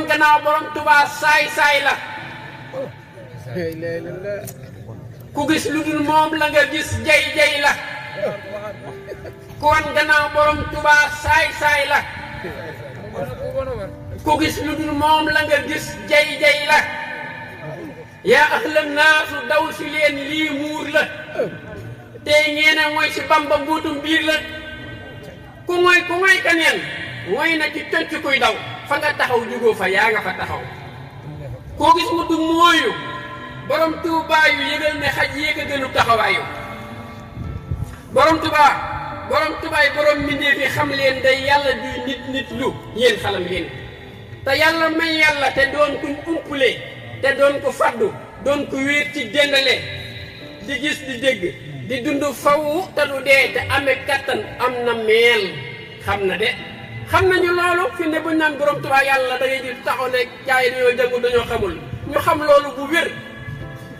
wan gannaaw borom Tuubaa saay-saay la ku gis lu dul moom la nga gis jay-jay la ku wan gannaaw borom Tuubaa saay-saay la ku gis lu dul moom la nga gis jay-jay la yaa ahlan naasu daw si leen lii muur la tey ñeena mooy si Bamba mbuutum biir la ku mooy kaneen mooy na ci conc kuy daw fa nga taxaw jógoo fa yaa nga fa taxaw koo gis mu du mooyu borom Tuubaa yu yëgal ne xaj yéeg a gënu taxawaayu borom Tuubaa yi borom mbindéef yi xam leen day yàlla duy nit lu yéen xalam leen te yàlla may yàlla te doon kuñ umpule te doon ko faddu doon ko wéet ci dendale di gis di dégg di dund faw te du dee te amee kattan am na meel xam na de xam nañu loolu fi ne buñ naan borom Tuubaa yàlla da ngay di taxaw ne jaay dañoo jàngul dañoo xamul ñu xam loolu bu wér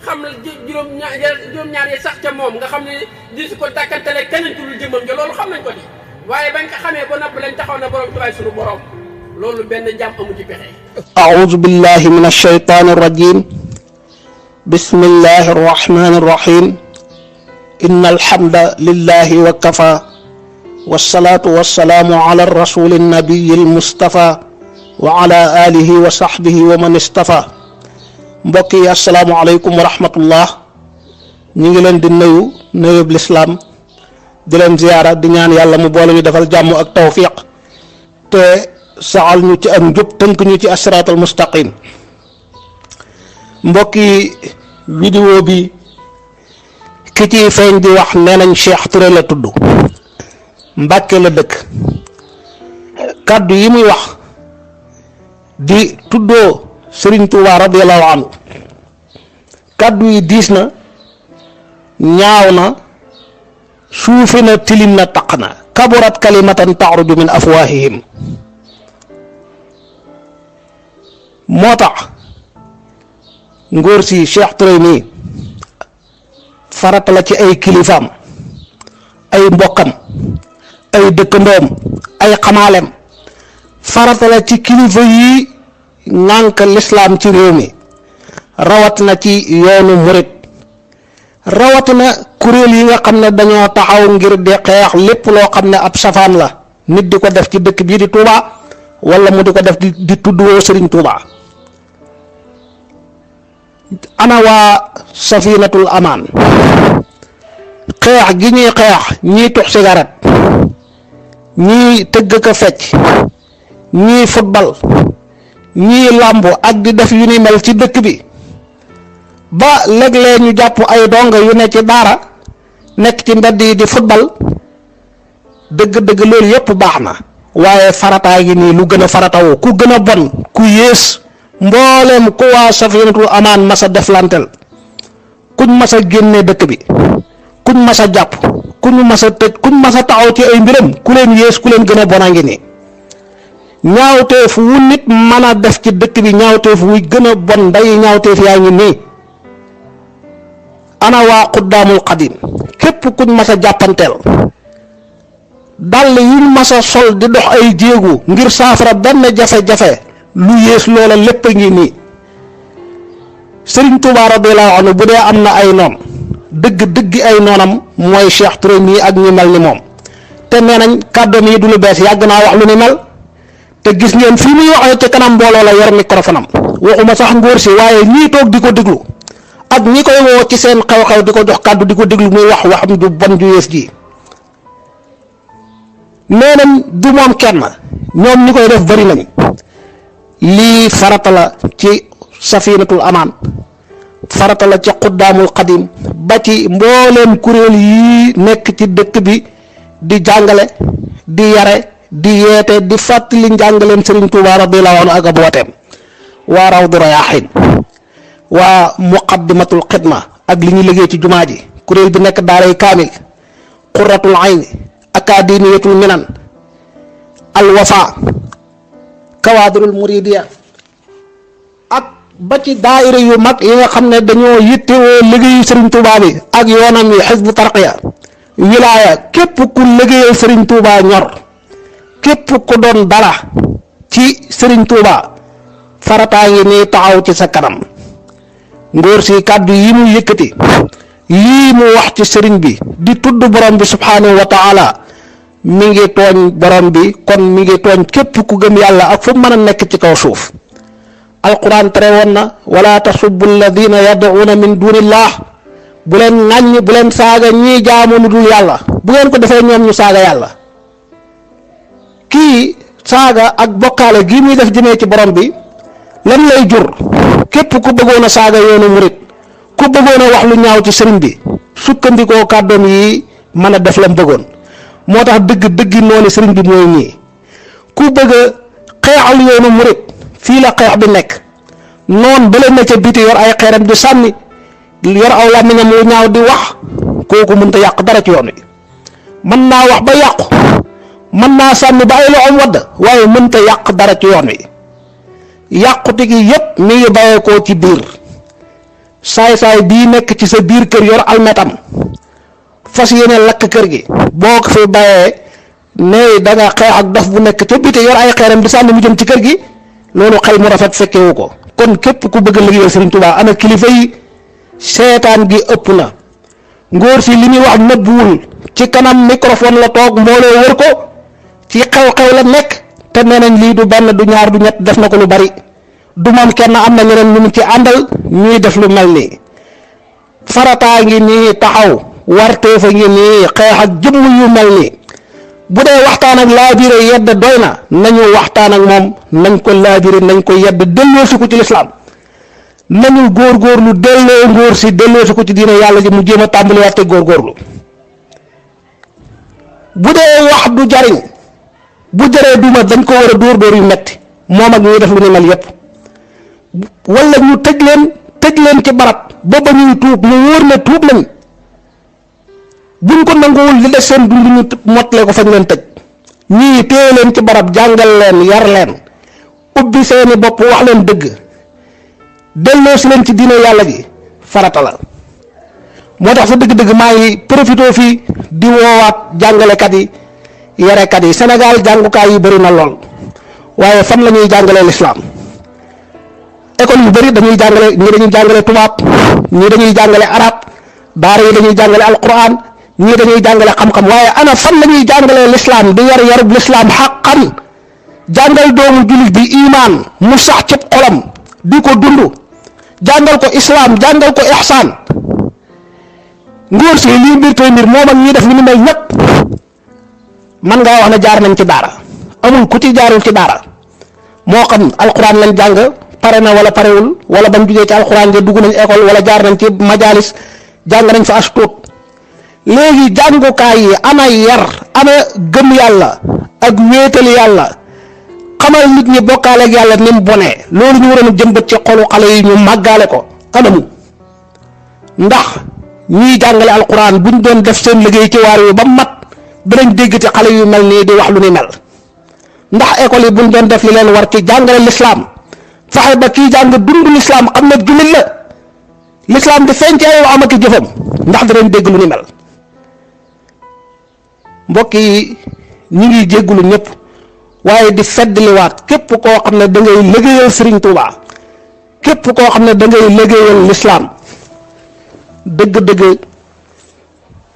xam la juróom-ñaar yi sax ca moom nga xam ne di si ko dàkkantele keneen ku dul jëmmam ja loolu xam nañ ko di waaye bañ ko xamee ba noppi lañ taxaw na borom Tuubaa suñu borom loolu benn jàmm amu ci pexe. أعوذ بالله من الشيطان الرجيم بسم الله الرحمن الرحيم إن الحمد لله وكفى والصلاة والسلام على الرسول النبي المصطفى وعلى آله وصحبه ومن اصطفى mbokk yi asalaamaaleykum wa rahmatullah ñu ngi leen di nuyu lislaam di leen ziyaara di ñaan yàlla mu boole ñu defal jàmm ak tawfiq te saxal ñu ci ak njub tënk ñu ci asiraatal mustaqim mbokk yi vidéo bi ki ci feeñ di wax nee nañ Cheikh Touré la tudd Mbàkke la dëkk kàddu yi muy wax di tuddoo Sëriñ Tuubaa radiyallahu anhu kàddu yi diis na ñaaw na suufe na tilim na taq na kaburat kalimatan taxruju min afwaahihim moo tax ngóor si Cheikh Touré nii farata la ci ay kilifaam ay mbokkam ay dëkkandoom ay xamaaleem farata la ci kilifa yi nànk lislaam ci réew mi rawat na ci yoonu murit rawat na kuréel yi nga xam ne dañoo taxaw ngir di xeex lépp loo xam ne ab safaan la nit di ko def ci dëkk bii di Touba wala mu di ko def di tuddoo Sëriñ Touba ana waa safinatul amaan xeex gi ñuy xeex ñii tux cigarette ñii tëgg ka fecc ñii football ñii làmb ak di def yu ni mel ci dëkk bi ba léeg-léeg ñu jàpp ay donga yu ne ci daara nekk ci mbedd yi di football dëgg-dëgg loolu yépp baax na waaye farataay gi nii lu gën a faratawu ku gën a bon ku yées mbooleem ku waa safinatul amaan masa deflantel kuñ masa génne dëkk bi kuñ masa jàpp kuñ masa tëj kuñ masa taxaw ci ay mbiram ku leen yées ku leen gën a bon a ngi nii ñaawteef wu nit mën a def ci dëkk bi ñaawteef wuy gën a bon nday ñaawteef yaa ngi nii ana waa xuddaamul xadim képp kuñ mas a jàppanteel dàll yuñ mas a sol di dox ay jéegu ngir saafara benn jafe-jafe lu yées loola lépp a ngi nii Sëriñ Tuubaa radiyallaahu anhu bu dee am na ay noon dëgg ay noonam mooy Cheikh Touré mii ak ñi mel ni moom te nee nañ kàddoom yi du lu bees yàgg naa wax lu ni mel te gis ngeen fii muy waxee ci kanam mbooloo la yor microphone am waxuma sax ngóor si waaye ñii toog di ko déglu ak ñi koy woo ci seen xew-xew di ko jox kàddu di ko déglu muy wax waxam ju bon ju yées ji nee nañ du moom kenn ñoom ñi koy def bari nañ lii farata la ci safinatul amaan farata la ci xuddaamul xadim ba ci mbooleem kuréel yi nekk ci dëkk bi di jàngale di yare di yeete di fàttali njàngaleem Sëriñ Tuubaa radiyallaahu anhu ak ab wooteem waa Rawdu Rayaahiin waa muqaddimatul xidma ak li ñuy liggéey ci jumaa ji kuréel bi nekk daaray kaamil qurratul ayni akademiyatul minan al wafa kawaadirul muridiya ak ba ci daayira yu mag yi nga xam ne dañoo yittewoo liggéeyu Sëriñ Tuubaa bi ak yoonam yi xisbu tarqiya wilaaya képp ku liggéeyal Sëriñ Tuubaa ñor képp ku doon dara ci Sëriñ Tuubaa farataa ngi nii taxaw ci sa kanam. ngóor si kàddu yi mu yëkkati lii mu wax ci sëriñ bi di tudd borom bi subhanahu wa taala mi ngi tooñ borom bi kon mi ngi tooñ képp ku gëm yàlla ak fu mën a nekk ci kaw suuf. alquran tere woon na wala tasubbu alladina yad'una min dunillah bu leen ŋàññ bu leen saaga ñii jaamu lu dul yàlla bu ngeen ko defee ñoom ñu saaga yàlla. kii saaga ak bokkaale gii muy def jëmee ci borom bi lan lay jur képp ku bëggoon a saaga yoonu murit ku bëggoon a wax lu ñaaw ci sëriñ bi sukkandikoo kàddoom yi mën a def lam bëggoon. moo tax dëgg noonu sëriñ bi mooy ñii ku bëgg a xeexal yoonu murit fii la xeex bi nekk noon ba leen na ca biti yor ay xeeram di sànni yor aw làmmiñam wu ñaaw di wax kooku mënta yàq dara ci yoon wi. mën naa wax ba yàqu mën naa sànni ba ay loxoom wadd waaye mënta yàq dara ci yoon wi. yàqute gi yépp mi ngi bàyyeekoo ci biir saay-saay bii nekk ci sa biir kër yor almetam fas yéene lakk kër gi boo ko fi bàyyee ne da nga xeex ak dof bu nekk ca biti yor ay xeeram di sànni mu jëm ci kër gi loolu xel mu rafet fekkewu ko. kon képp ku bëgg a liggéeyal Sëriñ Tuubaa ana kilifa yi seetaan gi ëpp na. ngóor si li muy wax nëbbuwul ci kanam microphone la toog mbooloo wër ko ci xew-xew la nekk te nee nañ lii du benn du ñaar du ñett def na ko lu bari du moom kenn am na ñeneen ñu mu ci àndal ñuy def lu mel nii. farataa ngi nii taxaw warteefa ngi nii xeex ak jëmm yu mel nii bu dee waxtaan ak laabire yedd doy na nañu waxtaan ak moom nañ ko laabire nañ ko yedd delloosi ko ci lislaam nañu góorgóorlu delloo ngóor si delloosi ko ci diine yàlla ji mu jéem a tàmbaliwaat te góorgóorlu. bu dee wax du jariñ bu jëree duma dañ ko war a dóor yu metti moom ak ñuy def lu ni mel yépp wala ñu tëj leen ci barab ba ba ñuy tuub mu wóor ne tuub lañ buñ ko nanguwul li des seen dund ñu mottale ko fañ leen tëj ñii téye leen ci barab jàngal leen yar leen ubbi seeni bopp wax leen dëgg delloo si leen ci diine yàlla ji farata la. moo tax sa dëgg-dëgg maa ngi profité fii di woowaat jàngalekat yi yarekat yi Sénégal jàngukaay yi bëri na lool waaye fan la ñuy jàngalee lislaam école yu bëri dañuy jàngale ñii dañuy jàngale tubaab ñii dañuy jàngale arab daara yi dañuy jàngale alquran ñii dañuy jàngale xam-xam waaye ana fan la ñuy jàngalee lislaam di yar yarub lislaam xaqan jàngal doomu jullit bi imaan mu sax ci xolam di ko dund jàngal ko islaam jàngal ko ihsaan. ngóor si lii mbir tey mbir moom ak ñi def li ni mel ñëpp man ngaa wax ne jaar nañ ci daara amul ku ci jaarul ci daara moo xam alquran lañ jàng pare na wala parewul wala bañ jugee ci alquran ja dugg nañ école wala jaar nañ ci majalis jàng nañ fa as tuut léegi jàngukaay yi ana yar ana gëm yàlla ak wéetal yàlla xamal nit ñi bokkaale ak yàlla ni mu bonee loolu ñu waroon a jëmbat ci xolu xale yi ñu màggaale ko anamu ndax ñii jàngale alquran buñ doon def seen liggéey ci waar wi ba mat danañ dégg ci xale yu mel nii di wax lu ni mel ndax école yi buñ doon def li leen war ci jàngale lislaam fexe ba kii jàng dund lislaam xam ne jullit la lislaam di feeñ ci ay waxam ak jëfam ndax danañ dégg lu ni mel. mbokk yi ñi ngi jéggulu ñëpp waaye di feddliwaat képp koo xam ne da ngay liggéeyal Sëriñ Tuubaa képp koo xam ne da ngay liggéeyal lislaam dëgg-dëgg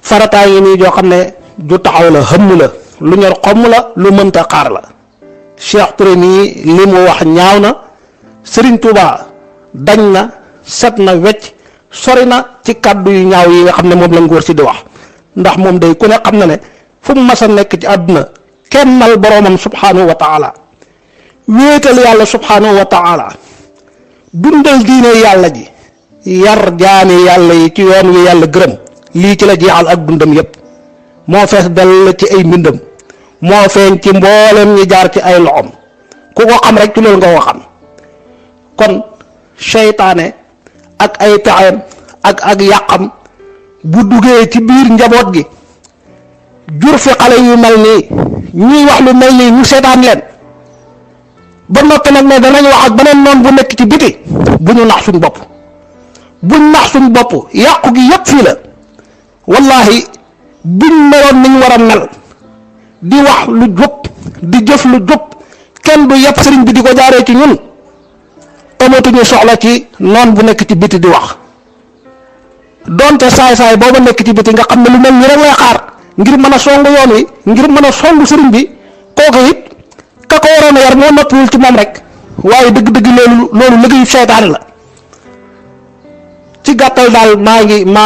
farataa yi nii joo xam ne ju taxaw la xëmm la lu ñor xomm la lu mënta xaar la. Cheikh Touré nii li mu wax ñaaw na Sëriñ Tuubaa dañ na set na wecc sori na ci kàddu yu ñaaw yi nga xam ne moom la ngóor si di wax ndax moom day ku ne xam na ne fu mu mas a nekk ci àdduna kennal boroomam subhanahu wa taala wéetal yàlla subhanahu wa taala dundal diine yàlla ji yar jaami yàlla yi ci yoon wi yàlla gërëm lii ci la jeexal ak dundam yépp moo fees dell ci ay mbindam moo feeñ ci mboolem ñi jaar ci ay loxom ku ko xam rek ci loolu nga ko xam kon seytaane ak ay pexeem ak yàqam bu duggee ci biir njaboot gi jur fi xale yu mel nii ñuy wax lu mel nii ñu seetaan leen ba noppi nag ne danañ wax ak beneen noon bu nekk ci biti bu ñu nax suñ bopp buñ nax suñ bopp yàqu gi yépp fii la wallahi buñ meloon niñ war a mel di wax lu jub di jëf lu jub kenn du yàpp sëriñ bi di ko jaaree ci ñun amatuñu soxla ci noon bu nekk ci biti di wax donte saay-saay booba nekk ci biti nga xam ne lu mel ni rek lay xaar ngir mën a songu yoon wi ngir mën a songu sëriñ bi kooku it ka ko waroon a yar moo noppiwul ci moom rek waaye dëgg-dëgg loolu liggéeyu seytaane la. ci gàttal daal maa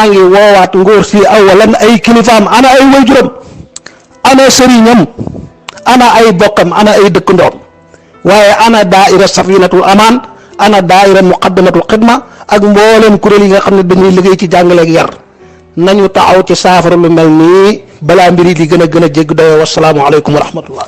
ngi woowaat ngóor si awalan ay kilifaam ana ay waajuram ana sëriñam ana ay bokkam ana ay dëkkandoom waaye ana daaira safinatul amaan ana daaira muqaddamatul xidma ak mboolem kuréel yi nga xam ne dañuy liggéey ci jàngaleeg yar nañu taxaw ci saafara lu mel nii balaa mbir yi di gën a jégg doyoo wasalaamu aleykum wa rahmatullah